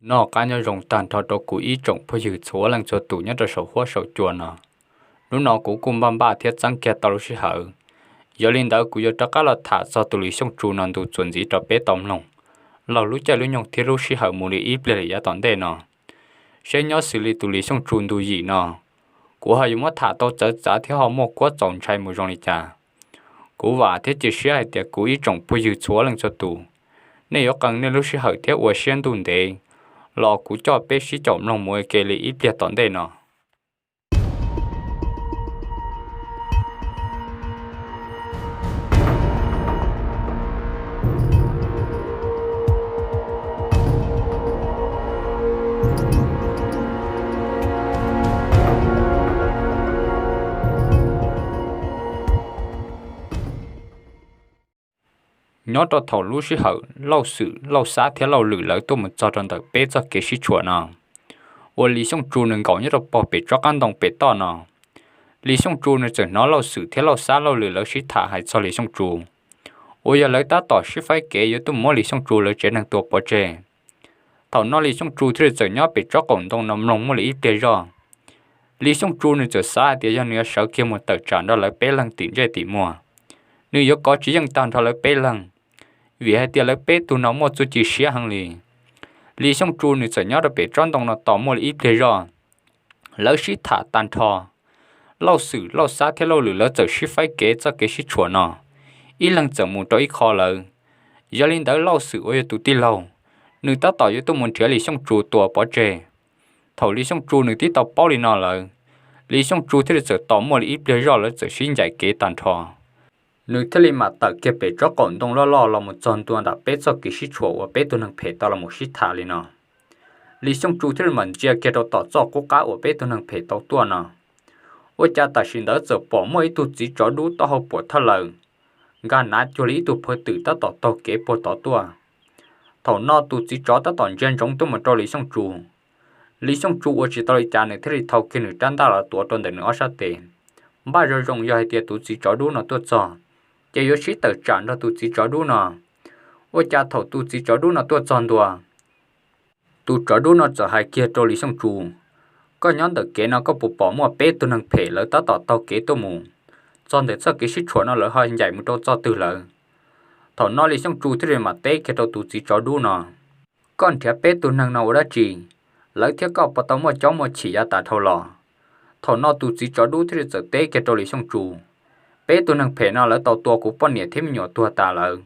Noj qab nyob zoo tag nrho rau kuv ib tsoom phooj ywg txhua leej txhua tus nyob rau saum huab saum cua no. Hnub no kuv kuj npaj npaj thiab txeeb kiag tau lub sij hawm, yog li ntawd kuv yuav rov qab los tham txog tus Lis Xyooj Tsu no ntu txuas ntxiv rau peb tau mloog laug lub caij lub nyoog thiab lub sij hawm mus li ib pliag li yav tom ntej no, seb nyob xws li tus Lis Xyooj Tsu ntu yim no, kuv ho yuav muab tham tau txawv txav thiab ho muaj kuab txaus ntshai mus zoo li cas. Kuv vam thiab cia siab hais tias kuv ib tsoom phooj ywg txhua leej txhua tus, nej yuav qee nej lub sij hawm thiab ua siab ntuj ntev los kuv coj peb sib caum mloog mus ua ke li ib pliag tom ntej no. Nyob rau thaum lub sij hawm Lauj Xwm, Lauj Xab thiab Lauj Lwm lawv tuaj mus txog rau ntawm peb txoj kev sib tshuam no, uas Lis Xyooj Tsu nws nkaum nyob rau pog pem tsob qab ntoo pem toj no, Lis Xyooj Tsu nws txawm hnov Lauj Xwm thiab Lauj Xab Lauj Lwm lawv sib tham hais txog Lis Xyooj Tsu, uas yog lawv tab tom sib faib kev yuav tuaj muab Lis Xyooj Tsu lawv tsev neeg tua pov tseg. Thaum no Lis Xyooj Tsu thiaj li txawm nyob pem tsob qaum ntoo no mloog muaj li ib pliag zoj. Lis Xyooj Tsu nws txawm xav hais tias yog nws yuav sawv kiag mus tawm tsam nrog lawv peb leeg tim ntsej tim muag, nws yuav kov tsis yeej tag nrho lawv peb leeg, vim hais tias lawv peb tug no muaj txuj ci siab heev li. Lis Xyooj Tsu nws txawm nyob rau pem tsob ntoo no tos muaj li ib pliag zoj, lawv sib tham tag nrho, Lauj Xwm, Lauj Xab thiab Lauj Lwm lawv txawm sib faib kev txoj kev sib tshuam no, ib leeg txawm mus rau ib qho lawm. Yog li ntawd Lauj Xwm uas yog tus tij laug, nws tab tom yuav tuaj mus nrhiav Lis Xyooj Tsu tua pov tseg. Thaum Lis Xyooj Tsu nws twb tau paub li no lawm, Lis Xyooj Tsu thiaj li txawm tos muaj li ib pliag zoj lawv txawm sib ncaim kev tag nrho, nws thiaj li mam tawm kiag pem tsob qaum ntoo loj loj los mus txog ntua ntawm peb txoj kev sib tshuam uas peb tug neeg phem tau los mus sib tham li no. Lis Xyooj Tsu thiaj li mam ntsia kiag rau tom txoj qub qab uas peb tug neeg phem tau tuaj no, ua cas tam sim ntawd txawm pom muaj ib tug txiv tsov dub taub hau puam thawj lawm, nkag nav cuag li ib tug phawj twm tab tom taug kev puag tod tuaj. Thaum no tus txiv tsov tab tom ntsia ntsoov tuaj mus rau Lis Xyooj Tsu. Lis Xyooj Tsu ua tsis tau li cas nws thiaj li thau kiag nws rab ntaj los tuav rau ntawm nws ob sab tes. Npaj zoo zoo yog hais tias tus txiv tsov dub no tuaj txog, ces yuav sib tawm tsam nrog tus txiv tsov dub no. Ua cas thaum tus txiv tsov dub no tuaj txog ntua, tus tsov dub no txawm hais kiag rau Lis Xyooj Tsu, koj nyob ntawm kev no koj puas pom muaj peb tug neeg phem lawv tab tom taug kev tuaj mus, txog ntawm txoj kev sib tshuam no lawv ho ncaim mus rau txoj twg lawm? Thaum no Lis Xyooj Tsu thiaj li mam teb kiag rau tus txiv tsov dub no, koj nrhiav peb tug neeg no ua dab tsi? Lawv thiab koj puas tau muaj caub muaj chim yav tas dhau los? Thaum no tus txiv tsov dub thiaj li txawm teb kiag rau Lis Xyooj Tsu, peb tug neeg phem no lawv tau tua kuv poj niam thiab me nyuam tuag tas lawm.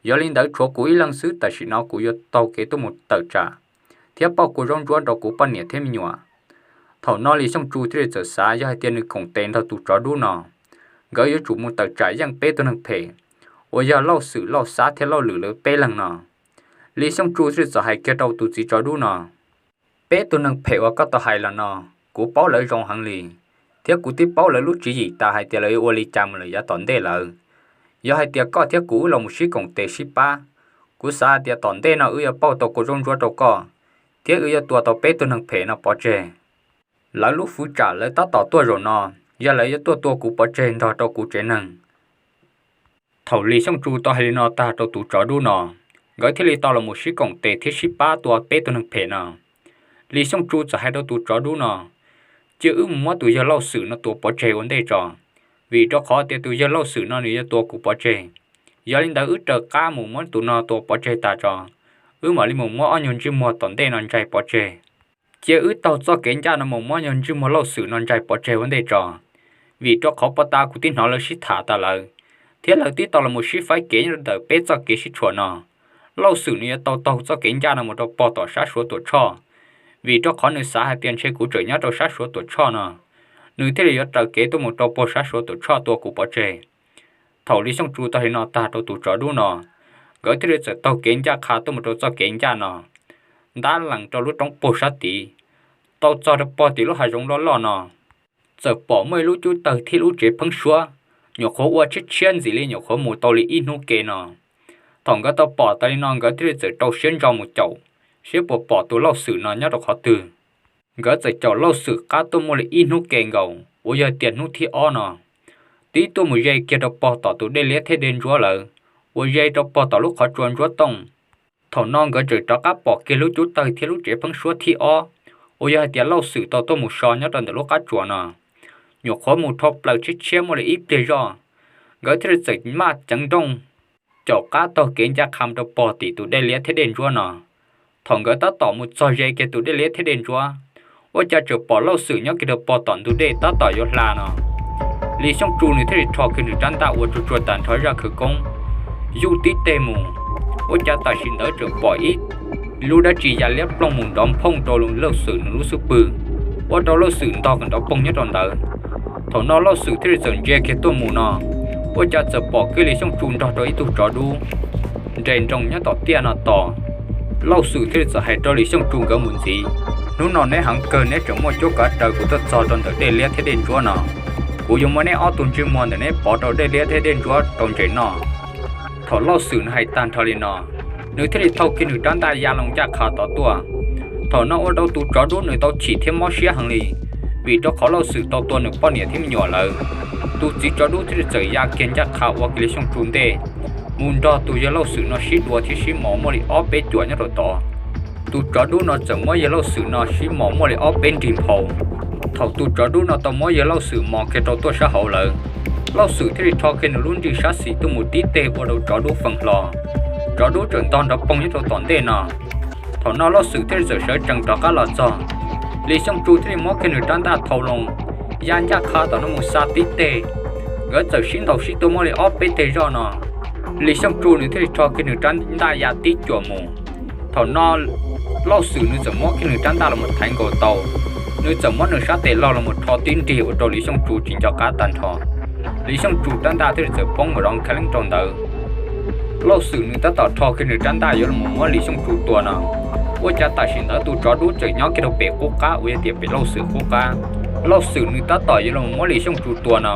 Yog li ntawd tshuav kuv ib leeg xwb, tam sim no kuv yuav taug kev tuaj mus tawm tsam thiab pauj kua zaub ntsuab rau kuv poj niam thiab me nyuam. Thaum no Lis Xyooj Tsu thiaj li txawm xav yog hais tias nws koom tes nrog tus tsov dub no, nkawd yuav tsum mus tawm tsam yeej peb tug neeg phem, uas yog Lauj Xwm, Lauj Xab thiab Lauj Lwm lawv peb leeg no. Lis Xyooj Tsu thiaj li txawm hais kiag rau tus txiv tsov dub no, peb tug neeg phem uas koj tau hais los no, kuv paub lawv zoo heev li, thiab kuv twb paub lawv lub tswv yim tas hais tias lawv yuav ua li cas mus lawm yav tom ntej lawm. Yog hais tias koj thiab kuv wb los mus sib koom tes sib pab, kuv xav hais tias tom ntej no wb yuav pauj tau kua zaub ntsuab rau koj, thiab wb yuav tua tau peb tug neeg phem no pov tseg. Lawv lub fwv tsam lawv tab tom tuaj zaum no, yog lawv yuav tuaj tua kuv pov tseg nrog rau kuv tsev neeg. Thaum Lis Xyooj Tsu tau hais li no tag rau tus tsov dub no, nkawd thiaj li tau los mus sib koom tes thiab sib pab tua peb tug neeg phem no. Lis Xyooj Tsu txawm hais rau tus tsov dub no, cia wb mus muab tus yawg Lauj Xwm no tua pov tseg ua ntej tso, vim rau qhov tias tus yawg Lauj Xwm no nws yuav tua kuv pov tseg. Yog li ntawd wb raws qab mus muab tus no tua pov tseg tas tso, wb mam li mus muab ob nyuag ntsej muag tom ntej no ntsais pov tseg. Cia wb taug txoj kev ncaj no mus muab nyuag ntsej muag Lauj Xwm no ntsais pov tseg ua ntej tso, vim rau qhov puag ta kuv twb hnov lawv sib tham tas lawm, thiab lawv twb tau los mus sib faib kev nyob rau ntawm peb txoj kev sib tshuam no. Lauj Xwm nws yuav tau taug txoj kev ncaj no mus rau pog tom sab Suav Tuam Tshoj, vim rau qhov nws xav hais tias ntshe kuv tseem nyob rau sab Suav Tuam Tshoj no, nws thiaj li yuav raws kev tuaj mus rau pog sab Suav Tuam Tshoj tua kuv pov tseg. Thaum Lis Xyooj Tsu tau hais li no tag rau tus tsov dub no, nkawd thiaj li txawm taug kev ncaj qha tuaj mus rau txoj kev ncaj no, ntab lees rau lub roob puag sab tid, tau txog rau pog tim lub hav zoov loj loj no, txawm pom muaj ib lub cub tawg thiab lub tsev pheeb suab, nyuam qhuav ua tshiab tshiab ntxim li nyuam qhuav mus tau li ib hnub ke no. Thaum nkawd tau pom tas li no nkawd thiaj li txawm rau siab ntso mus caum, seb puas pom tus Lauj Xwm no nyob rau qhov twg. Nkawd txawm caum Lauj Xwm qab tuaj muaj li ib hnub ke nkaus uas yog tias hnub thib ob no, tib tuaj mus ze kiag rau pog tom tus dej liab thiab dej ntsuab lawm, uas ze rau pog tom lub qhov tsua ntsuab tooj. Thaum no nkawd txawm rov qab pom kiag lub cub tawg thiab lub tsev pheeb suab thib ob, uas yog hais tias Lauj Xwm tau tuaj mus so nyob rau ntawm lub qab tsuas no. Nyuam qhuav mus rho plaws tshiab tshiab muaj li ib pliag zoj, nkawd thiaj li txawm maj ceev nrooj caum qab taug kev ncaj qha mus rau pog tim tus dej liab thiab dej ntsuab no. Thaum nkawd tab tom mus txog ze kiag tus dej liab thiab dej ntsuab, ua cas txawm pom Lauj Xwm nyob kiag rau pog tom ntug dej tab tom yuav hla no. Lis Xyooj Tsu nws thiaj li rho kiag nws rab ntaj ua tsuag tsuag tag nrho zaj khawv koob, yuj tib teg mus. Ua cas tam sim ntawd txawm pom ib lub dab tsi ya liab ploog mus nrov nphooj rau Lauj Xwm nws lub xub pwg, ua rau Lauj Xwm ntog kom nrov poog nyob rau ntawd. Thaum no Lauj Xwm thiaj li txawm ntsia kiag tuaj mus no, ua cas txawm pom kiag Lis Xyooj Tsu nrog rau ib tug tsov dub nres nroos nyob tom tiaj no tos. Lauj Xwm thiaj li txawm hais rau Lis Xyooj Tsu nkawd mus ntxiv, hnub no neb heev kawg neb tseem muaj cuab kav raws kuv tuaj txog rau ntawm dej liab thiab dej ntsuab no. Kuv yuav muab neb ob tug ntsej muag ntawm neb pov rau dej liab thiab dej ntsuab rau ntses noj. Thaum Lauj Xwm nws hais tag nrho li no, nws thiaj li thau kiag nws rab ntaj ya loo ncaj qha tod tuaj. Thaum no ua rau tus tsov dub nws tau chim thiab mob siab heev li, vim rau qhov Lauj Xwm tau tua nws poj niam thiab me nyuam lawm. Tus txiv tsov dub thiaj li txawm ya kiag ncaj qha ua kiag Lis Xyooj Tsu ntej, mus nrog tus yawg Lauj Xwm no sib dua thiab sib mos muaj li ob peb cuam nyob rau tod. Tus tsov dub no txawm muab yawg Lauj Xwm no sib mos muaj li ob peb nrig nphau. Thaum tus tsov dub no tau muab yawg Lauj Xwm mos kiag rau tuaj sab hauv lawm, Lauj Xwm thiaj li rho kiag nws lub nrig sab xis tuaj mus tib teg ua rau tsov dub feeb hlo. Tsov dub txawm ntog nrov poog nyob rau tom ntej no. Thaum no Lauj Xwm thiaj li txawm sawv tsees rov qab los txog, Lis Xyooj Tsu thiaj li muab kiag nws rab ntaj thau loo, ya ncaj qha tom no mus xa tib teg. Nkawd txawm sib ntaus sib tua muaj li ob peb teg zoj no, Lis Xyooj Tsu nws thiaj li rho kiag nws rab ntaj ya tib cuam mus. Thaum no Lauj Xwm nws txawm muab kiag nws rab ntaj los mus thaiv nkaus tau, nws txawm muab nws sab tes laug los mus rho tib nrig ua rau Lis Xyooj Tsu tsis nco qab tag nrho. Lis Xyooj Tsu rab ntaj thiaj li txawm poob nkaus rau khav leeb rau ntawd. Lauj Xwm nws tab tom rho kiag nws rab ntaj yuav los muab Lis Xyooj Tsu tua no, ua cas tam sim ntawd tus tsov dub txawm nyob kiag rau pem qub qab uas yog tias pem Lauj Xwm qub qab. Lauj Xwm nws tab tom yuav los muab Lis Xyooj Tsu tua no,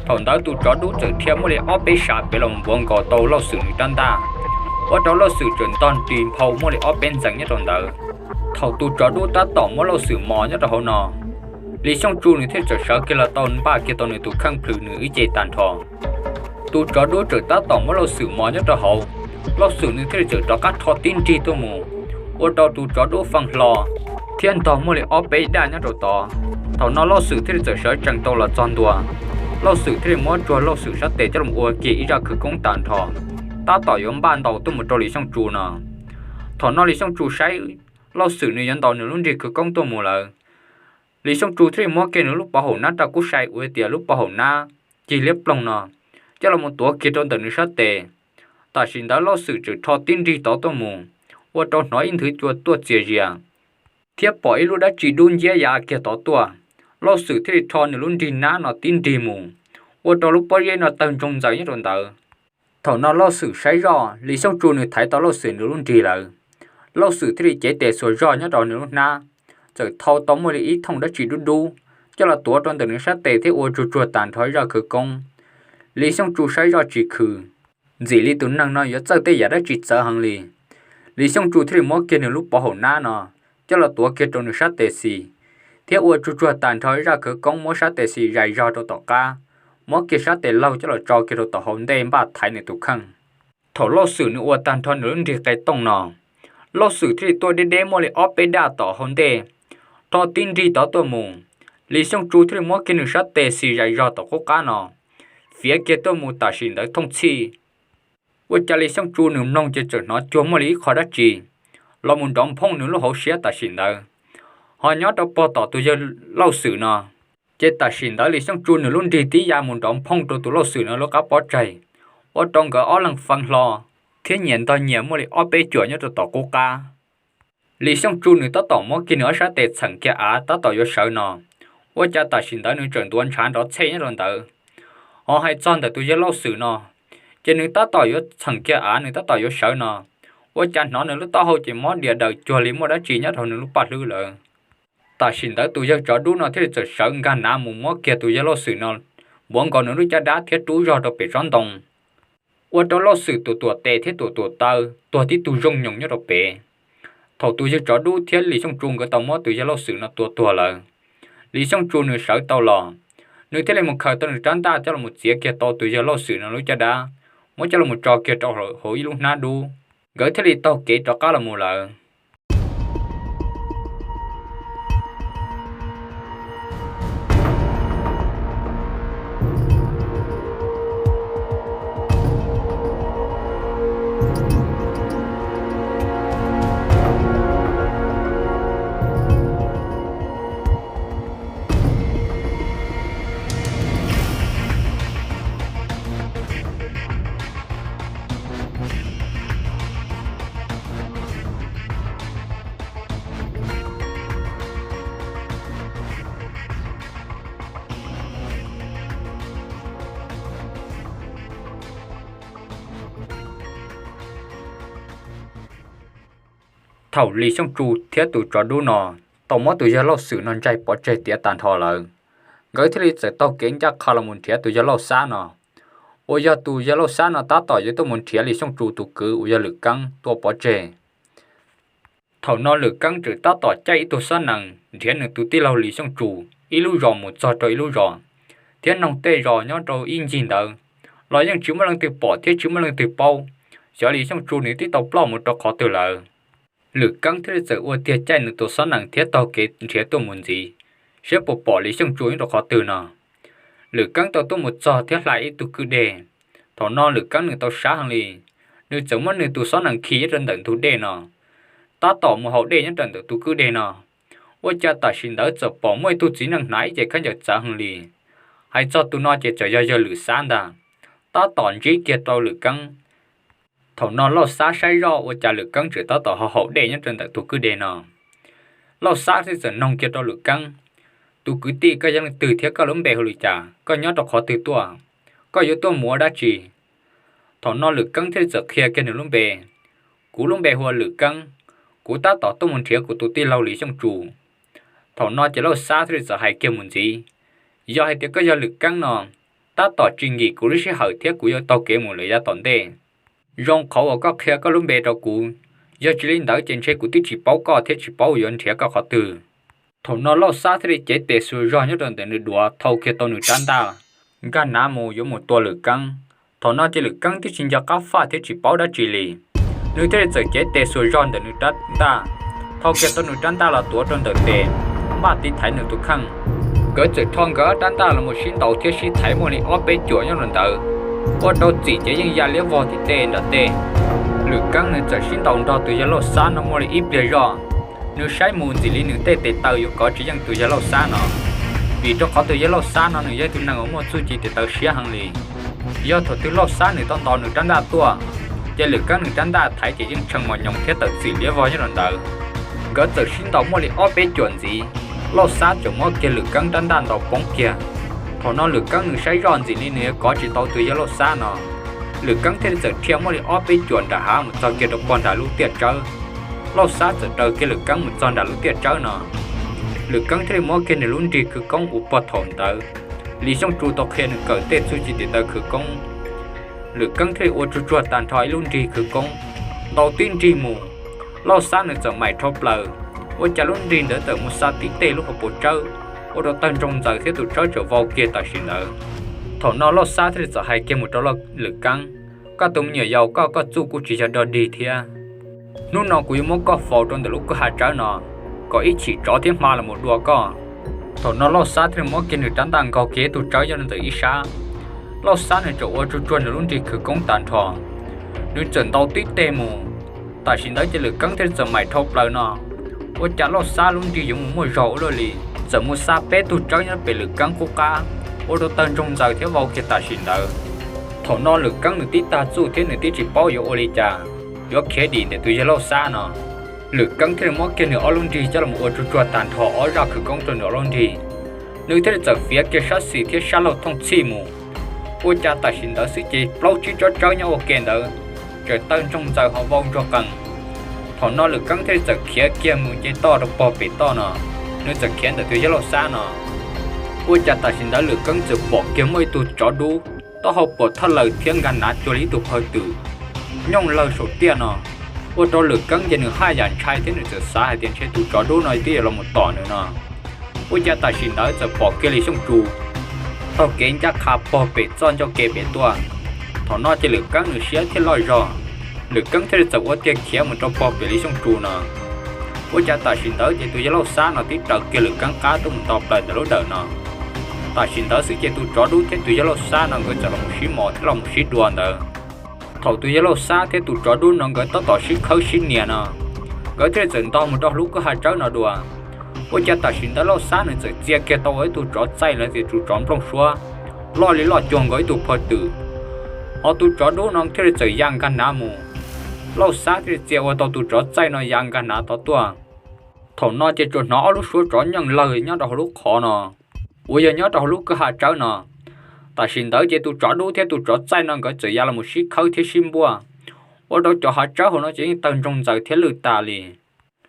thaum ntawd tus tsov dub txawm dhia muaj li ob peb sab pem los npuav nkaus tau Lauj Xwm nws rab ntaj, ua rau Lauj Xwm txawm ntog nrig nphau muaj li ob peb ntxees nyob rau ntawd. Thaum tus tsov dub tab tom muab Lauj Xwm mos nyob rau hauv no, Lis Xyooj Tsu nws thiaj txawm sawv kiag los tau npaj kiag tau nws tus kheej plhws nws ib ce tag nrho. Tus tsov dub txawm tab tom muab Lauj Xwm mos nyob rau hauv, Lauj Xwm nws thiaj li txawm rov qab rho tib nrig tuaj mus, ua rau tus tsov dub feeb hlo thiab ntog muaj li ob peb daj nyob rau tod. Thaum no Lauj Xwm thiaj li txawm sawv tsees tau los txog ntua, Lauj Xwm thiaj li muab tsuag Lauj Xwm sab tes coj los ua kiag ib zaj khawv koob tag nrho, tab tom yuav npaj ntaus tuaj mus rau Lis Xyooj Tsu no. Thaum no Lis Xyooj Tsu saib Lauj Xwm nws yuav ntaus nws lub nrig khawv koob tuaj mus lawm, Lis Xyooj Tsu thiaj li muab kiag nws lub pov haum nab raj kub sai uas tias lub pov haum nab cig liab ploog no coj los mus tuav kiag rau ntawm nws sab tes. Tam sim ntawd Lauj Xwm txawm rho tib nrig tod tuaj mus, ua rau hnov ib nthwv cua tuaj txias zias, thiab pom ib lub dab tsi dub nciab ya kiag tod tuaj. Lauj Xwm thiaj li rho nws lub nrig nab no tib nrig mus, ua rau lub pob zeb no tawg ntsoog ntxaws nyob rau ntawd. Thaum no Lauj Xwm saib zoj, Lis Xyooj Tsu nws thaiv tau Lauj Xwm nws lub nrig lawm. Lauj Xwm thiaj li cev tes xuas zog nyob rau nws lub hnab, txawm thau tau muaj li ib thooj dab tsi dub dub coj los tuav rau ntawm nws sab tes thiab ua tsuag tsuag tag nrho zaj khawv koob. Lis Xyooj Tsu saib zoj tsis khwm, ntxim li tus neeg no yuav txawj tej yam dab tsi txawv heev li. Lis Xyooj Tsu thiaj li muab kiag nws lub pov haum nab no coj los tuav kiag rau nws sab tes xis, thiab ua tsuag tsuag tag nrho zaj khawv koob muab sab tes xis zais zog rau tom qab, muab kiag sab tes laug coj los tso kiag rau tom hauv ntej npaj thaiv nws tus kheej. Thaum Lauj Xwm nws ua tag nrho nws lub nrig qe tooj no, Lauj Xwm thiaj li tuaj deb deb muaj li ob peb daj tom hauv ntej, rho tib nrig tod tuaj mus. Lis Xyooj Tsu thiaj li muab kiag nws sab tes xis zais zog tom qub qab no, fiav kiag tuaj mus tam sim ntawd thooj txhij. Ua cas Lis Xyooj Tsu nws mloog ces txawm hnov cuag muaj li ib qho dab tsi los mus nrov nphooj nws lub hauv siab tam sim ntawd. Ho nyob rau pog tom tus yawg Lauj Xwm no, ces tam sim ntawd Lis Xyooj Tsu nws lub nrig tib ya mus nrov nphooj rau tus Lauj Xwm no lub qab pob tsaig, ua rau nkawd ob leeg fee hlo thiab nyias ntog nyias muaj li ob peb cuam nyob rau tom qub qab. Lis Xyooj Tsu nws tab tom muab kiag nws ob sab tes txheem kiag av tab tom yuav sawv no, ua cas tam sim ntawd nws txawm ntuav ntshav nrov txhej nyob rau ntawd. Ho hais txog ntawm tus yawg Lauj Xwm no, ces nws tab tom yuav txheem kiag av nws tab tom yuav sawv no, ua cas hnov nws lub taub hau ces mob dias daws cuag li muaj dab tsi nyob rau nws lub paj hlwb lawm. Tam sim ntawd tus yawg tsov dub no thiaj li txawm sawv nkag nav mus muab kiag tus yawg Lauj Xwm no npuav nkaus nws lub caj dab thiab rub zog rau pem tsob ntoo, ua rau Lauj Xwm tuam tuam tes thiab tuam tuam taw tuag tib tug zoo nyoos nyob rau pem. Thaum tus yawg tsov dub thiab Lis Xyooj Tsu nkawd tau muab tus yawg Lauj Xwm no tua tuag lawm, Lis Xyooj Tsu nws sawv tau los, nws thiaj li mus khaws tau nws rab ntaj coj los txiav kiag tau tus yawg Lauj Xwm no lub caj dab, muab coj los tso kiag rau hauv ib lub hnab dub. nkawd thiaj li taug kev rov qab los mus lawm. Thaum Lis Xyooj Tsu thiab tus tsov dub no tau muab tus yawg Lauj Xwm no ntsaig pov tseg tiav tag nrho lawm, nkawd thiaj li txawm taug kev ncaj qha los mus nrhiav tus yawg Lauj Xab no, uas yog tus yawg Lauj Xab no tab tom yuav tuaj mus nrhiav Lis Xyooj Tsu tus kwv uas yog Lwm Keeb tua pov tseg. Thaum no Lwm Keeb tseem tab tom caij ib tug xob nees nrhiav nws tus tij laug Lis Xyooj Tsu ib lub zos mus txog rau ib lub zos, thiab noog tej zos nyob rau ib ncig ntawd, los yeej tsis muaj leej twg pom thiab tsis muaj leej twg paub xyov Lis Xyooj Tsu nws twb tau ploj mus rau qhov twg lawm. Lwm Keeb thiaj li txawm ua tiag caij nws tus xob nees thiab taug kev nrhiav tuaj mus ntxiv, saib puas pom Lis Xyooj Tsu nyob rau qhov twg no. Lwm Keeb tau tuaj mus txog thiab hla ib tug kwj deg. Thaum no Lwm Keeb nws tau sab heev li, nws txawm muab nws tus xob nees khi nyob rau ntawm ntug dej no, tab tom mus haus dej nyob rau ntawm tus kwj deg no. Ua cas tam sim ntawd txawm pom muaj ib tug txiv neej hnav ib ce khaub ncaws txawv heev li. Hais txog tus no ces txawm yog yawg Lwm Xab ntag, tab tom ntsib kiag rau Lwm Keeb. Thaum no Lauj Xab saib zoj ua cas Lwm Keeb tseem tab tom ho haus dej nyob rau ntawm tus kwj deg no. Lauj Xab thiaj txawm noog kiag rau Lwm Keeb, tus kwv tij koj yog leej twg thiab koj lub npe hu li cas, koj nyob rau qhov twg tuaj, koj yuav tuaj mus ua dab tsi? Thaum no Lwm Keeb thiaj li txawm qhia kiag nws lub npe, kuv lub npe hu ua Lwm Keeb, kuv tab tom tuaj mus nrhiav kuv tus tij laug Lis Xyooj Tsu. Thaum no ces Lauj Xab thiaj li txawm hais kiag mus ntxiv, yog hais tias koj yog Lwm Keeb no, tab tom tsis nkim kuv lub sij hawm thiab kuv yuav taug kev mus lawm yav tom ntej. Zoo qhov uas koj qhia koj lub npe rau kuv, yog tsis li ntawd ces ntshe kuv twb tsis paub koj thiab tsis paub yuav nrhiav koj qhov twg. Thaum no Lauj Xab thiaj li cev tes xuas zog nyob rau ntawm nws duav thau kiag tau nws rab ntaj, nkag nav mus yuav mus tua Lwm Keeb. Thaum no ces Lwm Keeb twb tsis nco qab faj thiab tsis paub dab tsi li, nws thiaj li txawm cev tes xuas zog ntawm nws rab ntaj, thau kiag tau nws rab ntaj los tuav rau ntawm tes, npaj tiv thaiv nws tus kheej. Nkawd txawm rho nkawd ob rab ntaj los mus sib ntaus thiab sib thaiv muaj li ob peb cuam nyob rau ntawd, ua rau txim ces yeej ya liab vog tim tej nram tej. Lwm Keeb nws txawm sib ntaus nrog tus yawg Lauj Xab no muaj li ib pliag zoj, nws saib mus ntxim li nws tej tes taw yuav kov tsis yeej tus yawg Lauj Xab no, vim rau qhov tus yawg Lauj Xab no nws yog ib tug neeg uas muaj txuj ci tes taw siab heev li. Yog thaum twg Lauj Xab nws tau ntaus nws rab ntaj tuaj, ces Lwm Keeb nws rab ntaj thaiv ces yeej tshee mos nyoos thiab tawm txim liab vog nyob rau ntawd. Nkawd txawm sib ntaus muaj li ob peb cuam ntxiv, Lauj Xab txawm muab kiag Lwm Keeb rab ntaj ntaus poob kiag. Thaum no Lwm Keeb nws saib zoj ntxim li nws yuav kov tsis tau tus yawg Lauj Xab no, Lwm Keeb thiaj li txawm dhia muaj li ob peb cuam nram hav mus txog kiag rau pog nram lub tiaj tsawb. Lauj Xab txawm raws kiag Lwm Keeb mus txog nram lub tiaj tsawb no, Lwm Keeb thiaj li muab kiag nws lub nrig khawv koob uas pog thaum ntawd Lis Xyooj Tsu tau qhia nws kawm tej txuj ci tes taw khawv koob. Lwm Keeb thiaj li ua tsuag tsuag tag nrho ib lub nrig khawv koob, ntaus tib nrig mus, Lauj Xab nws txawm maim rhau plaws, ua cas lub nrig ntawd txawm mus xa tib teg lub hauv paus tsawb, ua rau tawg ntsoog ntxaws thiab tus tsawb txawm vau kiag tam sim ntawd. Thaum no Lauj Xab thiaj li txawm hais kiag mus rau Lwm Keeb, koj tus me nyuam yaus koj, koj txuj kuj tsis yog dog dig thiab. Hnub no kuv yuav muab koj faus rau ntawm lub kwj ha tsawb no, kom ib chim tsov thiab hma los mus dua koj. Thaum no Lauj Xab thiaj li muab kiag nws rab ntaj nkaug kiag ib tug tsawb nyob rau ntawm ib sab. Lauj Xab nws txawm ua tsuag tsuag nws lub nrig khawv koob tag nrho, nws txawm ntaus tib teg mus. Tam sim ntawd ces Lwm Keeb thiaj li txawm maim rhau plaws no, ua cas Lauj Xab lub nrig yuav mus muaj zog ua luaj li, txawm mus xa peb tug tsawb nyob pem Lwm Keeb qub qab, ua rau tawg ntsoog ntxaws thiab vau kiag tam sim ntawd. Thaum no Lwm Keeb nws tib tag txuj thiab nws twb tsis paub yuav ua li cas, yuav khiav dim ntawm tus yawg Lauj Xab no. Lwm Keeb thiaj li muab kiag nws ob lub nrig coj los ua tsuag tsuag tag nrho ob zaj khawv koob rau nws ob lub nrig. Nws thiaj li txawm fiav kiag sab xis thiab sab laug thooj txhij mus. Ua cas tam sim ntawd xwb ces plaub tsib tsob tsawb nyob ua ke ntawd txawm tawg ntsoog ntxaws ho vau ntsuag qees. Thaum no Lwm Keeb thiaj li txawm khiav kiag mus nce toj rau pog pem toj no, nws txawm khiav ntawm tus yawg Lauj Xab no. Ua cas tam sim ntawd Lwm Keeb txawm pom kiag muaj ib tug tsov dub, taub hau puas thawj laws thiab nkag nav cuag li ib tug phawj twm nyooj lawg saum tiaj no, ua rau Lwm Keeb ces nws haj yam ntshai thiab nws txawm xav hais tias ntshe tus tsov dub no twb yuav los mus tom nws no. Ua cas tam sim ntawd txawm pom kiag Lis Xyooj Tsu taug kev ncaj qha pog pem txoj ncauj ke pem tuaj. Thaum no ces Lwm Keeb nws siab thiaj loj zog, Lwm Keeb thiaj li txawm ua tiag khiav mus rau pog pem Lis Xyooj Tsu no. Ua cas tam sim ntawd ces tus yawg Lauj Xab no tib raws kiag Lwm Keeb qab tuaj mus nto plaws ntawm lub dawm no. Tam sim ntawd xwb ces tus tsov dub thiab tus yawg Lauj Xab no nkawd txawm los sib mos thiab los sib dua ntawd. Thaum tus yawg Lauj Xab thiab tus tsov dub no nkawd tab tom sib khawb sib nias no, nkawd thiaj li txawm ntog mus rau lub kwj ha tsawb no dua. Ua cas tam sim ntawd Lauj Xab nws txawm txia kiag tau ua ib tug tsov txaij los tias tus tsov nplooj suab, loj li loj cuag nkaus ib tug phaj twm. Ho tus tsov dub no thiaj li txawm ya nkag hnav mus. Lauj Xab thiaj li txia ua tau tus tsov txaij no ya nkag hnav tod tuaj. Thaum no ces tsuas hnov ob lub suab tsov nyeej lawg nyob rau hauv lub qhov no, uas yog nyob rau hauv lub kwj ha tsawb no. Tam sim ntawd ces tus tsov dub thiab tus tsov txaij no nkawd txawm ya los sib khawb thiab sib npuaj, ua rau cov hav tsawb hauv no ces yeej tawg ntsoog ntxaws thiab lwj tas li.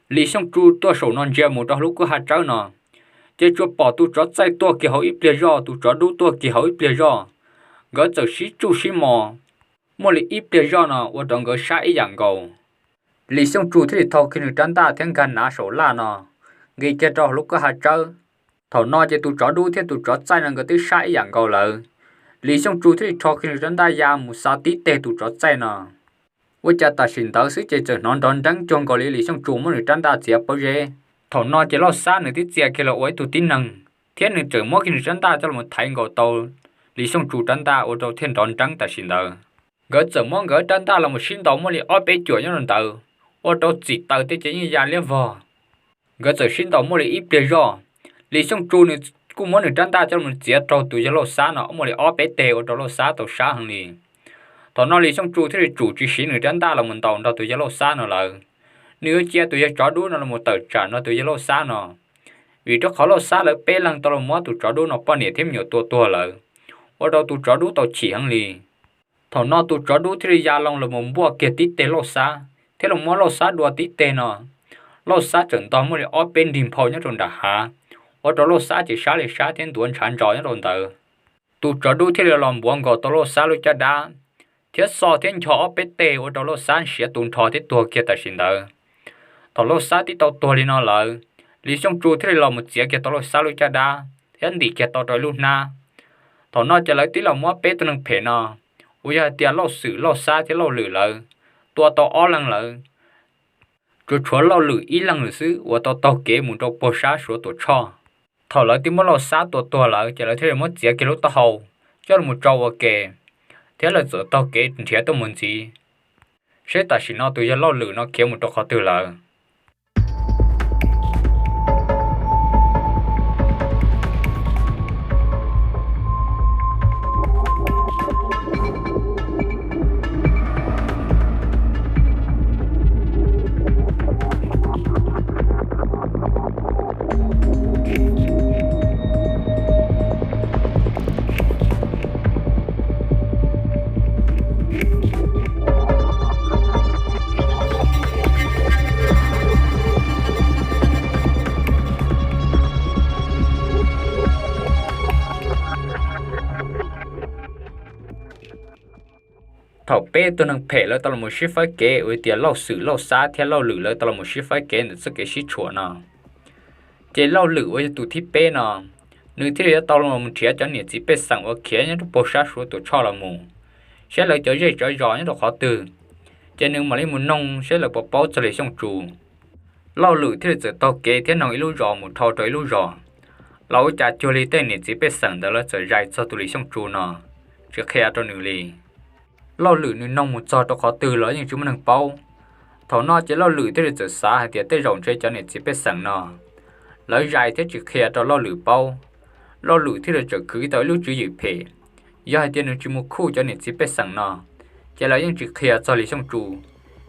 Lis Xyooj Tsu tuaj saum no ntsia mus rau hauv lub kwj ha tsawb no, ces tsuas pom tus tsov txaij tuaj kiag hauv ib pliag zoj, tus tsov dub tuaj kiag hauv ib pliag zoj. Nkawd txawm sib tsuj sib mos, muaj li ib pliag zoj no ua rau nkawd sab ib yam nkaus. Lis Xyooj Tsu thiaj li thau kiag nws rab ntaj thiab nkag hnav saum laj no, nqis kiag rau hauv lub kwj ha tsawb. Thaum no ces tus tsov dub thiab tus tsov txaij no nkawd twb sab ib yam nkaus lawm. Lis Xyooj Tsu thiaj li rho kiag nws rab ntaj ya mus xa tib teg tus tsov txaij no. Ua cas tam sim ntawd xwb ces txawm hnov nrov nreeb cuag nkaus li Lis Xyooj Tsu muab nws rab ntaj txiav pob zeb. Thaum no ces Lauj Xab nws twb txia kiag los ua ib tug tib neeg, thiab nws txawm muab kiag nws rab ntaj coj los thaiv nkaus tau Lis Xyooj Tsu rab ntaj ua rau thiaj nrov nreeb tam sim ntawd. Nkawd txawm muab nkawd rab ntaj los sib ntaus muaj li ob peb cuam nyob rau ntawd, ua rau txim taws tej ces yeej ya liab vog. Nkawd txawm sib ntaus muaj li ib pliag zoj, Lis Xyooj Tsu nws kuj muab nws rab ntaj coj los txiav raug tus yawg Lauj Xab no muaj li ob peb teg ua rau Lauj Xab tau sab heev li. Thaum no Lis Xyooj Tsu thiaj li tsum tsis siv nws rab ntaj los mus ntaus nrog tus yawg Lauj Xab no lawm. Nws yuav cia tus yawg tsov dub no los tawm tsam nrog tus yawg Lauj Xab no, vim rau qhov Lauj Xab lawv peb leeg tau los muab tus tsov dub no poj niam thiab me nyuam tua tuag lawm, ua rau tus tsov dub tau chim heev li. Thaum no tus tsov dub thiaj li ya loo los mus npuaj kiag tib teg Lauj Xab thiab los muab Lauj Xab dua tib teg no. Lauj Xab txawm ntog muaj li ob peb nrig nphau nyob rau nram hav, ua rau Lauj Xab ces sab li sab thiab ntuav ntshav ntsos nyob rau ntawd. Tus tsov dub thiaj li los npuav nkaus tau Lauj Xab lub caj dab, thiab xo thiab ncho ob peb teg ua rau Lauj Xab siav tu nrho thiab tuag kiag tam sim ntawd. Thaum Lauj Xab twb tau tuag li no lawm, Lis Xyooj Tsu thiaj li los mus txiav kiag tau Lauj Xab lub caj dab thiab ntim kiag tau rau ib lub hnab. Thaum no ces lawv twb los muab peb tug neeg phem no, uas yog hais tias Lauj Xwm, Lauj Xab thiab Lauj Lwm lawv, tua tau ob leeg lawm. Tsuas tshuav Lauj Lwm ib leeg lawm xwb uas tau taug kev mus rau puag sab Suav Tuam Tshoj. Thaum lawv twb muab Lauj Xab tua tuag lawm ces lawv thiaj li muab txiav kiag lub taub hau coj los tso ua ke, thiab lawv txawm taug kev nrhiav tuaj mus ntxiv, seb tam sim no tus yawg Lauj Lwm no khiav mus rau qhov twg lawm. Thaum peb tug neeg phem lawv tau los mus sib faib kev uas tias Lauj Xwm, Lauj Xab thiab Lauj Lwm lawv tau los mus sib faib kev ntawm txoj kev sib tshuam no, ces Lauj Lwm uas yog tus thib peb no, nws thiaj li yuav tau los nrhiav cov niam txiv pej xeem uas khiav nyob rau puag sab Suav Tuam Tshoj los mus, saib lawv cov zej cov zos nyob rau qhov twg, ces nws mam li mus noog saib lawv puas paub txog Lis Xyooj Tsu. Lauj Lwm thiaj li txawm taug kev thiab noog ib lub zos mus dhau rau ib lub zos, los ua cas cuag li tej niam txiv pej xeem ntawd lawv txawm zais txog tus Lis Xyooj Tsu no, tsis qhia rau nws li. Lauj Lwm nws noog mus txog rau qhov twg los yeej tsis muaj neeg paub. Thaum no ces Lauj Lwm thiaj li txawm xav hais tias tej zaum ntshe cov niam txiv pej xeem no lawv zais thiab tsis qhia rau Lauj Lwm paub, Lauj Lwm thiaj li txawm khwv tau ib lub tswv yim phem. Yog hais tias nws tsis mus khuj cov niam txiv pej xeem no, ces lawv yeej tsis qhia txog Lis Xyooj Tsu,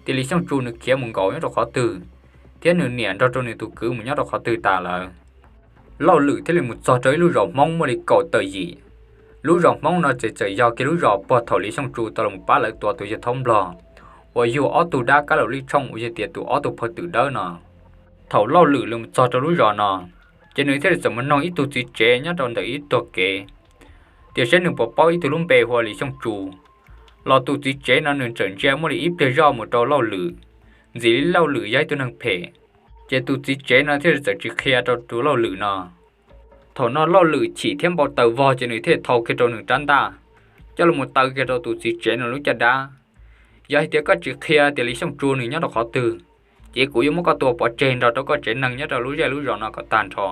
tias Lis Xyooj Tsu nws khiav mus nkaum nyob rau qhov twg, thiab nws niam nrog rau nws tus kwv mus nyob rau qhov twg tas lawm. Lauj Lwm thiaj li mus txog rau ib lub zos Hmoob muaj li kaum tawm yim. Lub zos Hmoob no ces txawm yog kiag lub zos puag thaum Lis Xyooj Tsu tau los pab lawv tua tus yawg Thaub Nplog uas yug ob tug dab kab laum lij tshooj uas yog tias tus ob tug phaj twm dawb no. Thaum Lauj Lwm los mus txog rau lub zos no, ces nws thiaj li txawm mus noog ib tug txiv tsev nyob rau ntawm ib tog kev, tias saib nws puas paub ib tug lub npe hu ua Lis Xyooj Tsu. Los tus txiv tsev no nws txawm ntsia muaj li ib pliag zoj mus rau Lauj Lwm, ntxim li Lauj Lwm yog ib tug neeg phem, ces tus txiv tsev no thiaj li txawm tsis qhia rau tus Lauj Lwm no. Thaum no Lauj Lwm chim thiab npau taws vog ces nws thiaj thau kiag rau nws rab ntaj, coj los taw kiag rau tus txiv tsev no lub caj dab. Yog hais tias koj tsis qhia tias Lis Xyooj Tsu nws nyob rau qhov twg, ces kuv yuav muab koj tua pov tseg nrog rau koj tsev neeg nyob rau lub zej lub zos no kom tag nrho.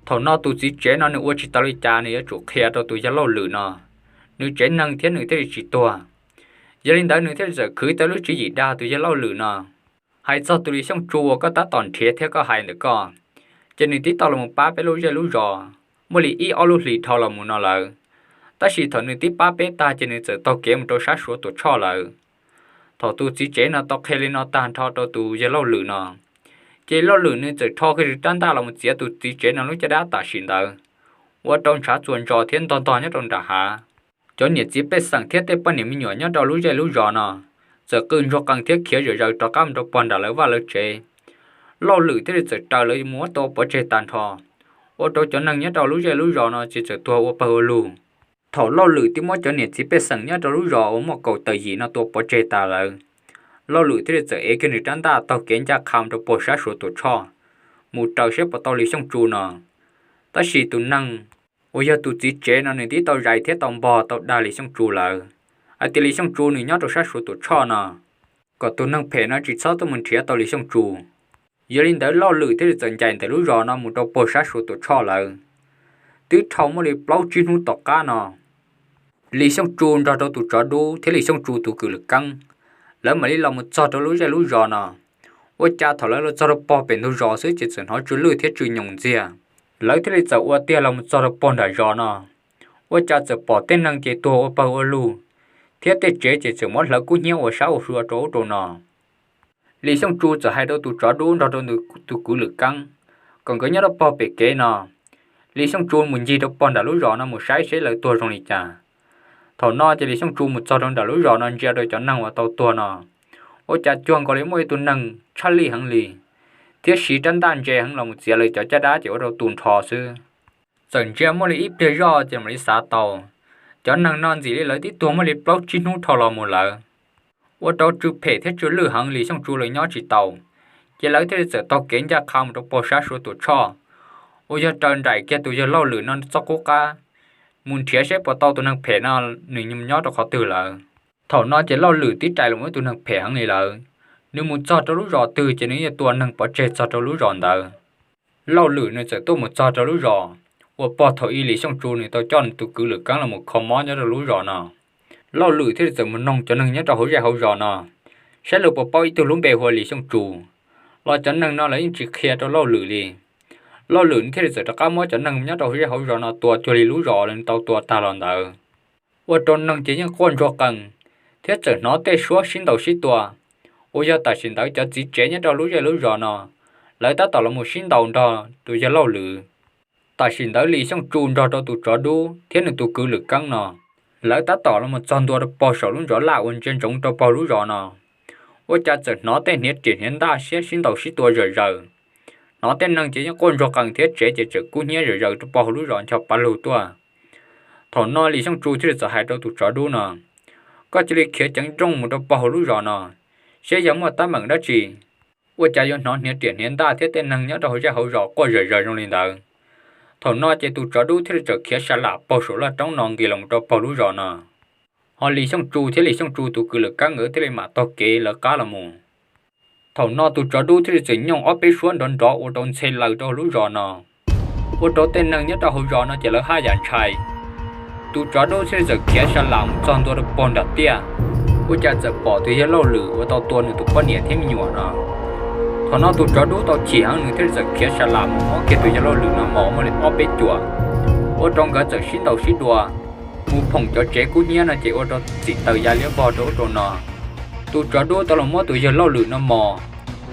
Thaum no tus txiv tsev no nws ua tsis tau li cas, nws yuav tsum qhia rau tus yawg Lauj Lwm no, nws tsev neeg thiab nws thiaj li tsis tuag. Yog li ntawd nws thiaj li txawm khwv tau lub tswv yim dag tus yawg Lauj Lwm no, hais txog tus Lis Xyooj Tsu uas koj tab tom nrhiav thiab koj hais ntawm koj, ces nws twb tau los pab peb lub zej lub zos muaj li ib ob lub hlis dhau los mus no lawm. Tab sis thaum nws twb pab peb tag ces nws txawm taug kev mus rau sab Suav Tuam Tshoj lawm. Thaum tus txiv tsev no tau qhia li no tag nrho rau tus yawg Lauj Lwm no, ces Lauj Lwm nws txawm rho kiag rab ntaj los mus txiav tus txiv tsev no lub caj dab tam sim ntawd, ua rau ntshav txuas ntsos thiab ntog ntog nyob rau nram hav. Cov niam txiv pej xeem thiab tej poj niam me nyuam nyob rau lub zej lub zos no txawm qw ntsuag qees thiab khiav zom zaws rov qab mus rau pog nram lawv vaj lawv tsev. Lauj Lwm thiaj li txawm raws lawv mus muab tua pov tseg tag nrho, ua rau cov neeg nyob rau lub zej lub zos no ces txawm tuag ua pawg ua lug. Thaum Lauj Lwm twb muab cov niam txiv pej xeem nyob rau lub zos uas muaj kaum tawm yim no tua pov tseg tas lawm, Lauj Lwm thiaj li txawm ev kiag nws rab ntaj taug kev ncaj qha mus rau pog sab Suav Tuam Tshoj, mus raws saib puas tau Lis Xyooj Tsu no. Tab sis tus neeg uas yog tus txiv tsev no nws twb tau zais thiab tau npog tau dag Lis Xyooj Tsu lawm, hais tias Lis Xyooj Tsu nws nyob rau sab Suav Tuam Tshoj no, kom tus neeg phem no tsis txhob tuaj mus nrhiav tau Lis Xyooj Tsu. Yog li ntawd Lauj Lwm thiaj li txawm ncaim ntawm lub zos no mus rau pog sab Suav Tuam Tshoj lawm. Twb dhau muaj li plaub tsib hnub tom qab no, Lis Xyooj Tsu nrog rau tus tsov dub thiab Lis Xyooj Tsu tus kwv Lwm Keeb, lawv mam li los mus txog rau lub zej lub zos no. Ua cas thaum lawv los txog rau pog pem ntug zos xwb ces txawm hnov tsw lwj thiab tsw nyoos ntxiag. Lawv thiaj li txawm ua tiag los mus txog rau pog nram zos no, ua cas txawm pom tej neeg ces tuag ua pawg ua lug, thiab tej tsev ces txawm muab hlawv kub hnyiab ua sab ua sua rau ub rau no. Lis Xyooj Tsu txawm hais rau tus tsov dub nrog rau tus kwv Lwm Keeb kom nkawd nyob rau pog pem kev no. Lis Xyooj Tsu mus ncig rau pog nram lub zos no mus saib seb lawv tuag zoo li cas. Thaum no ces Lis Xyooj Tsu mus txog rau nram lub zos no ntsia rau cov neeg uas tau tuag no, ua cas cuag nkaus li muaj ib tug neeg tshaj lij heev li, thiab siv rab ntaj ntse heev los mus txiav lawv cov caj dab ces ua rau tu nrho xwb. Txawm ntsia muaj li ib pliag zoj ces mam li xav tau, cov neeg no ntxim li lawv twb tuag muaj li plaub tsib hnub dhau los mus lawm, ua rau tsw phem thiab tsw lwj heev Lis Xyooj Tsu lawv nyob tsis tau. Ces lawv thiaj li txawm taug kev ncaj qha mus rau pog sab Suav Tuam Tshoj, uas yog raws nraim kiag tus yawg Lauj Lwm no txoj qub qab, mus nrhiav seb puas tau tus neeg phem no nws nyob rau qhov twg lawm. Thaum no ces Lauj Lwm twb rais los mus ib tug neeg phem heev li lawm, nws mus txog rau lub zos twg ces nws yuav tua neeg pov tseg txog rau lub zos ntawd. Lauj Lwm nws txawm tuaj mus txog rau lub zos uas pog thaum ub Lis Xyooj Tsu nws tau coj nws tus kwv Lwm Keeb los mus kho mob nyob rau lub zos no. Lauj Lwm thiaj li txawm mus noog cov neeg nyob rau hauv zej hauv zos no saib lawv puas paub ib tug lub npe hu ua Lis Xyooj Tsu, los cov neeg no lawv yeej tsis qhia rau Lauj Lwm li. Lauj Lwm thiaj li txawm rov qab muab cov neeg nyob rau hauv zej hauv zos no tua cuag li lub zos uas nws tau tua tag los ntawd, ua rau neeg ces yeej quaj ntsuag qees, thiab txawm hnov tej suab sib ntaus sib tua, uas yog tam sim ntawd cov txiv tsev nyob rau lub zej lub zos no, lawv tab tom los mus sib ntaus nrog tus yawg Lauj Lwm. Tam sim ntawd Lis Xyooj Tsu nrog rau tus tsov dub thiab nws tus kwv Lwm Keeb no, lawv tab tom los mus txog ntua rau pog saum lub ntsos laj uas ntsia ntsoov rau pog lub zos no, ua cas txawm hnov tej hniav riam hniav ntaj siab sib ntaus sib tua zom zaws. Hnov tej neeg ces yeej quaj ntsuag qees thiab tsev ces txawm kub hnyiab zom zaws rau pog hauv lub zos ncho pa lug tuaj. Thaum no Lis Xyooj Tsu thiaj li txawm hais rau tus tsov dub no, koj cia li khiav ceev nrooj mus rau pog hauv lub zos no, seb yog muaj teeb meem dab tsi, ua cas yuav hnov hniav riam hniav ntaj thiab tej neeg nyob rau hauv zej hauv zos quaj zom zaws zoo li ntawd. Thaum no ces tus tsov dub thiaj li txawm khiav sa lam pog saum laj roob no nqis los rau pog lub zos no. Ho Lis Xyooj Tsu thiab Lis Xyooj Tsu tus kwv Lwm Keeb nkawd thiaj li mam taug kev lawv qab los mus. Thaum no tus tsov dub thiaj li txawm nyooj ob peb suab nrov nrov ua rau ntxhe laws rau hauv lub zos no, ua rau tej neeg nyob rau hauv zos no ces lawv haj yam ntshai. Tus tsov dub thiaj li txawm khiav sa lam mus txog ntua rau pog nram tiaj, ua cas txawm pom tus yawg Lauj Lwm uas tau tua nws tus poj niam thiab me nyuam no. Thaum no tus tsov dub tau chim heev nws thiaj li txawm khiav sa lam mus muab kiag tus yawg Lauj Lwm no mos muaj li ob peb cuam, ua rau nkawd txawm sib ntaus sib dua, mus phoom cov tsev kub hnyiab no ces ua rau txim taws ya liab vog rau ub rau no. Tus tsov dub tau los muab tus yawg Lauj Lwm no mos,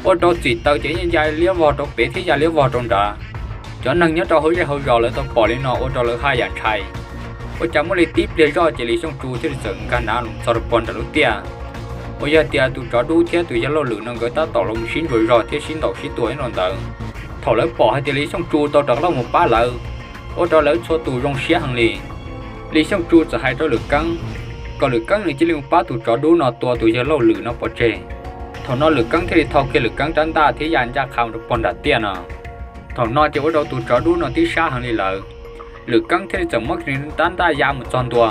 ua rau txim taws ces yeej ya liab vog rau pem thiab ya liab vog rau nrad. Cov neeg nyob rau hauv zej hauv zos lawv tau pom li no ua rau lawv haj yam ntshai. Ua cas muaj li tib pliag zoj ces Lis Xyooj Tsu thiaj li txawm nkag nav los txog rau pog nram lub tiaj, uas yog tias tus tsov dub thiab tus yawg Lauj Lwm no nkawd tab tom los sib ntsuas zog thiab sib ntaus sib tua ib lo ntawd. Thaum lawv pom hais tias Lis Xyooj Tsu tau rov qab los mus pab lawv, ua rau lawv txhua tus zoo siab heev li. Lis Xyooj Tsu txawm hais rau Lwm Keeb kom Lwm Keeb nws cia li mus pab tus tsov dub no tua tus yawg Lauj Lwm no pov tseg. Thaum no Lwm Keeb thiaj li thau kiag Lwm Keeb rab ntaj thiab ya ncaj qha mus rau pog nram tiaj no. Thaum no ces ua rau tus tsov dub no tib sab heev li lawm. Lwm Keeb thiaj li txawm muab rab ntaj ya mus txog ntua,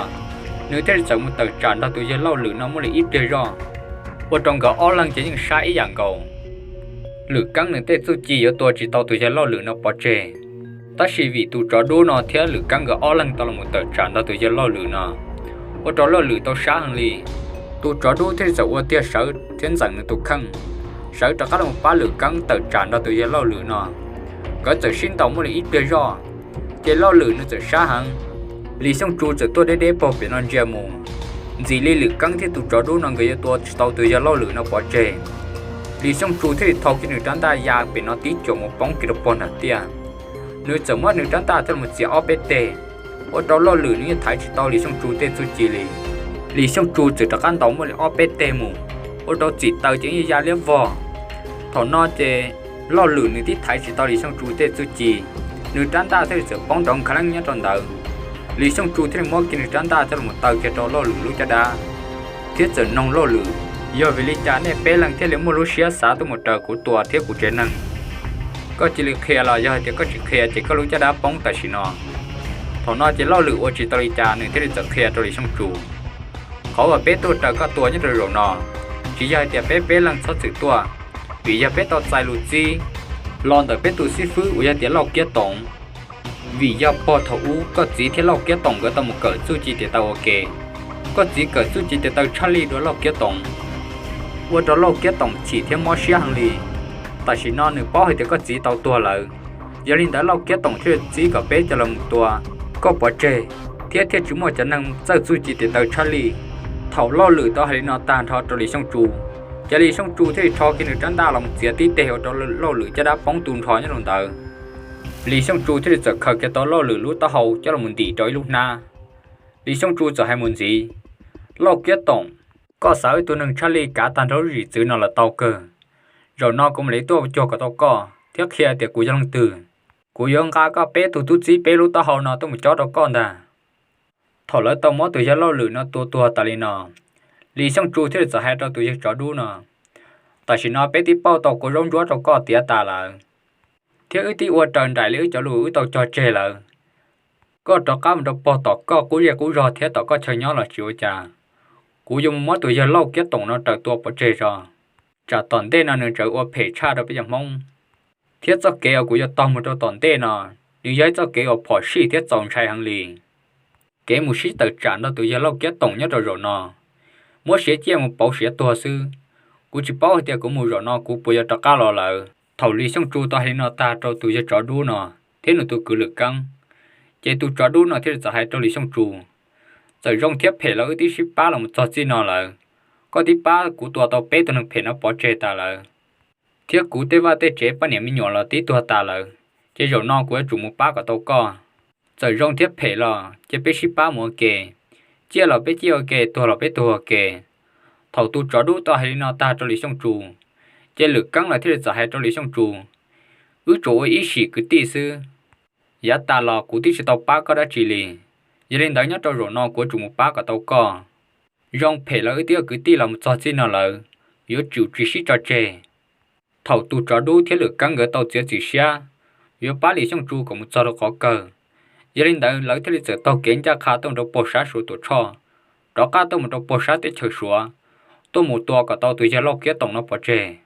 nws thiaj li txawm mus tawm tsam nrog tus yawg Lauj Lwm no muaj li ib pliag zoj. ua rau nkawd ob leeg ces yeej sab ib yam nkaus. Lwm Keeb nws tej txuj ci yuav tua tsis tau tus yawg Lauj Lwm no pov tseg, tab sis vim tus tsov dub no thiab Lwm Keeb nkawd ob leeg tau los tawm tsam nrog tus yawg Lauj Lwm no, ua rau Lauj Lwm tau sab heev li. Tus tsov dub thiaj li txawm ua tiag sawv thiab ntxeem nws tus kheej, sawv rov qab los pab Lwm Keeb tawm tsam nrog tus yawg Lauj Lwm no. Nkawd txawm sib ntaus muaj li ib pliag zoj, ces Lauj Lwm nws txawm sab heev. Lis Xyooj Tsu txawm tuaj deb deb pog pem no ntsia mus, ntxim li Lwm Keeb thiab tus tsov dub no nkawd yuav tua tsis tau tus yawg Lauj Lwm no pov tseg. Lis Xyooj Tsu thiaj li thau kiag nws rab ntaj ya pem no tib cuam mus poob kiag rau pog nram tiaj. Nws txawm muab nws rab ntaj thiaj los txiav ob peb teg, ua rau Lauj Lwm nws yeej thaiv tsis tau Lis Xyooj Tsu tej txuj ci li. Lis Xyooj Tsu txawm rov qab ntaus muaj li ob peb teg mus, ua rau txim taws ces yeej ya liab vog. Thaum no ces Lauj Lwm nws twb thaiv tsis tau Lis Xyooj Tsu tej txuj ci, nws rab ntaj thiaj li txawm poob nrov nkhav leej nyob rau ntawd. Lis Xyooj Tsu thiaj li muab kiag nws rab ntaj thiaj los taw kiag rau Lauj Lwm lub caj dab, thiab txawm noog Lauj Lwm, yog vim li cas nej peb leeg thiaj li muaj lub siab xav tuaj mus raws kuv tua thiab kuv tsev neeg? Koj cia li qhia los yog hais tias koj tsis qhia ces koj lub caj dab poob tam sim no. Thaum no ces Lauj Lwm ua tsis tau li cas nws thiaj li txawm qhia rau Lis Xyooj Tsu, qhov uas peb tuaj raws koj tua nyob rau zaum no, tsis yog hais tias peb peb leeg txhob txwm tuaj, vim yog peb tau txais lus txib los ntawm peb tus xib fwb uas yog tias Lauj Kiab Toom. Vim yog pog thaum ub koj txiv thiab Lauj Kiab Toom nkawd tau mus kawm txuj ci tes taw ua ke, koj txiv kawm txuj ci tes taw tshaj lij dua Lauj Kiab Toom, ua rau Lauj Kiab Toom chim thiab mob siab heev li. Tam sim no nws paub hais tias koj txiv tau tuag lawm, yog li ntawd Lauj Kiab Toom thiaj li txib kom peb coj los mus tua koj pov tseg, thiab thiaj tsis muaj cov neeg txawj txuj ci tes taw tshaj lij. Thaum Lauj Lwm tau hais li no tag nrho rau Lis Xyooj Tsu, ces Lis Xyooj Tsu thiaj li rho kiag nws rab ntaj los txiav tib teg ua rau Lauj Lwm caj dab poob tu nrho nyob rau ntawd. Lis Xyooj Tsu thiaj li txawm khaws kiag tau Lauj Lwm lub taub hau coj los ntim rau ib lub hnab. Lis Xyooj Tsu txawm hais mus ntxiv, Lauj Kiab Toom, koj xav ua ib tug neeg tshaj lij kav tag nrho lub zim txwv no los tau kawg. Zaum no kuv mam li tuaj cuag kom tau koj thiab qhia tias kuv yog leej twg. Kuv yuav nqa koj peb tug tub txib peb lub taub hau no tuaj mus cob rau koj ntag. Thaum lawv tau muab tus yawg Lauj Lwm no tua tuag tas li no, Lis Xyooj Tsu thiaj li txawm hais rau tus yawg tsov dub no, tam sim no peb twb pauj tau kua zaub ntsuab rau koj tiav tas lawm, thiab wb twb ua raws nraim li wb cov lus wb tau cog tseg lawm. Koj rov qab mus rau pog tom koj qub zej qub zog thiab tom koj chaw nyob los tsis ua cas. Kuv yuav mus muab tus yawg Lauj Kiab Toom no raws tua pov tseg tso, tsam tom ntej no nws tseem ua phem tshaj rau peb cov Hmoob. Thiab txoj kev uas kuv yuav taug mus rau tom ntej no, nws yog ib txoj kev uas phom sij thiab txaus ntshai heev li. Kev mus sib tawm tsam nrog tus yawg Lauj Kiab Toom nyob rau zaum no, muab siav ciaj mus pauv siav tuag xwb. Kuv tsis paub hais tias kuv mus zaum no kuv puas yuav rov qab los lawm. Thaum Lis Xyooj Tsu tau hais li no tag rau tus yawg tsov dub no thiab nws tus kwv Lwm Keeb, ces tus tsov dub no thiaj li txawm hais rau Lis Xyooj Tsu, txawm zoo thiab phem los wb twb sib pab los mus txog txij no lawm. Koj twb pab kuv tua tau peb tug neeg phem no pov tseg tas lawm, thiab kuv tej vaj tej tsev poj niam me nyuam los twb tuag tas lawm, ces zaum no kuv yuav tsum mus pab kom tau koj. Txawm zoo thiab phem los ces peb sib pab mus ua ke, ciaj los peb ciaj ua ke, tuag los peb tuag ua ke. Thaum tus tsov dub tau hais li no tag rau Lis Xyooj Tsu, ces Lwm Keeb los thiaj li txawm hais rau Lis Xyooj Tsu, wb tsuas ua ib sim kwv tij xwb. Yav tas los kuv twb tsis tau pab koj dab tsi li, yog li ntawd nyob rau zaum no kuv yuav tsum mus pab kom tau koj. Zoo phem los wb twb ua kwv tij los mus txog txij no lawm, yuav tsum tsis sib tso tseg. Thaum tus tsov dub thiab Lwm Keeb nkawd tau txiav txim siab yuav pab Lis Xyooj Tsu kom mus txog rau qhov kawg, yog li ntawd lawv thiaj li txawm taug kev ncaj qha tuaj mus rau puag sab Suav Tuam Tshoj, rov qab tuaj mus rau puag sab teb chaws Suav, tuaj mus tua kom tau tus yawg Lauj Kiab Toom no pov tseg.